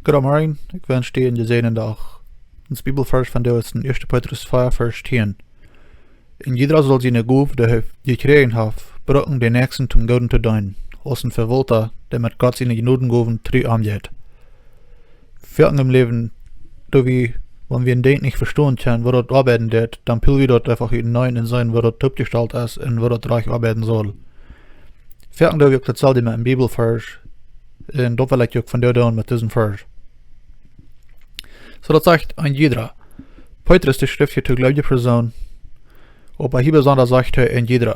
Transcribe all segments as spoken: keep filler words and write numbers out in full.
Goodemorjen, ekj wensch die een jesäajenden Dach. Ons Bibelvarsch vondoag es en ieeschte Petrus vea, Varsch tieen. Un jieda saul siene Gow, dee hee jekjräajen haft, brucken, dän Näakjsten toom Gooden to deenen, aus een Vewaulta, dee met Gott siene Jnodengowen tru omjeit. Foaken em Läwen, doa wie, wan wie een Dinkj nich vestonen kjennen, woo daut oabeiden deit, dan peel wie daut eefach uteneen un seenen, woo daut oppjestalt es un woo daut rajcht oabeiden saul. Foaken doo wie uk daut selwje met een Bibelvarsch, un daut well ekj uk vondoag doonen met disen Varsch. Soo daut sajcht een jieda. Petrus, dee schrift hia to jleewje Persoonen, oba hia besonda sajcht hee een jieda.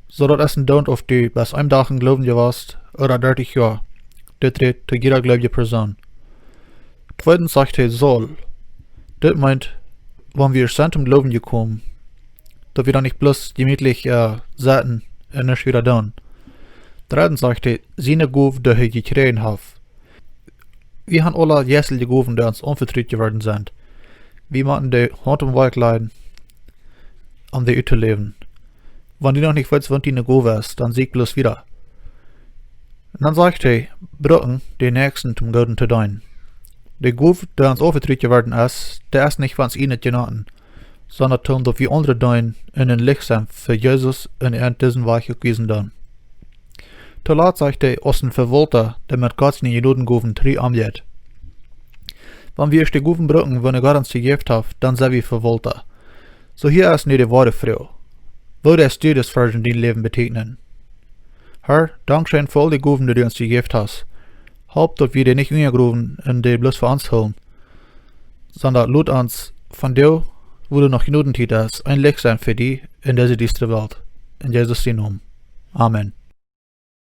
Soo daut es een doont, auf du best een Dach em Gloowen jewast, ooda dartich Joa. Dit rät to jieda jleewje Persoon. Tweedens sajcht hee saul. Dit meent, wan wie sent toom Gloowen jekomen, daut wie dan nich bloos jemietlich, äh, sitten un nuscht wieda doonen. Dreddens sajcht hee, siene Gow, dee hee jekjräajen haft. Wie haben aula jeistelje Gowen, dee ons aunvetrut jeworden sent. Wie motten de Haunt aum Woakj lajen, om dee uttoläwen. Wan du noch nich weetst, waut diene Gow es, dan sieekj bloos wieda. Un dan sajcht hee, brucken, dän Näakjsten toom Gooden to deenen. De Gow, dee ons aunvetrut jeworden es, dee es nich von ons ieejnet jenoten, sonda toom daut wie aundre deenen un een Licht sennen fa Jesus un an disen Wajch uk wiesen doonen. Toolatst sajcht hee, aus een Vewaulta, dee met Gott siene Jnodengowen tru omjeit. Wan wie ieescht de Gowen brucken, waut Gott ons jejäft haft, dan sent wie Vewaulta. Soo hia es nu de woare Froag. Waut deist du dis Varsch en dien Läwen betieekjnen? Herr, dankscheen fa aul de Gowen, dee du ons jejäft hast. Halp, daut wie dee nich unjagrowen un dee bloos fa ons hoolen, sonda lot ons vondoag, wua doa noch Jnodentiet es, een Licht sennen fa die en dise diestre Welt. En Jesus sienen Nomen. Amen.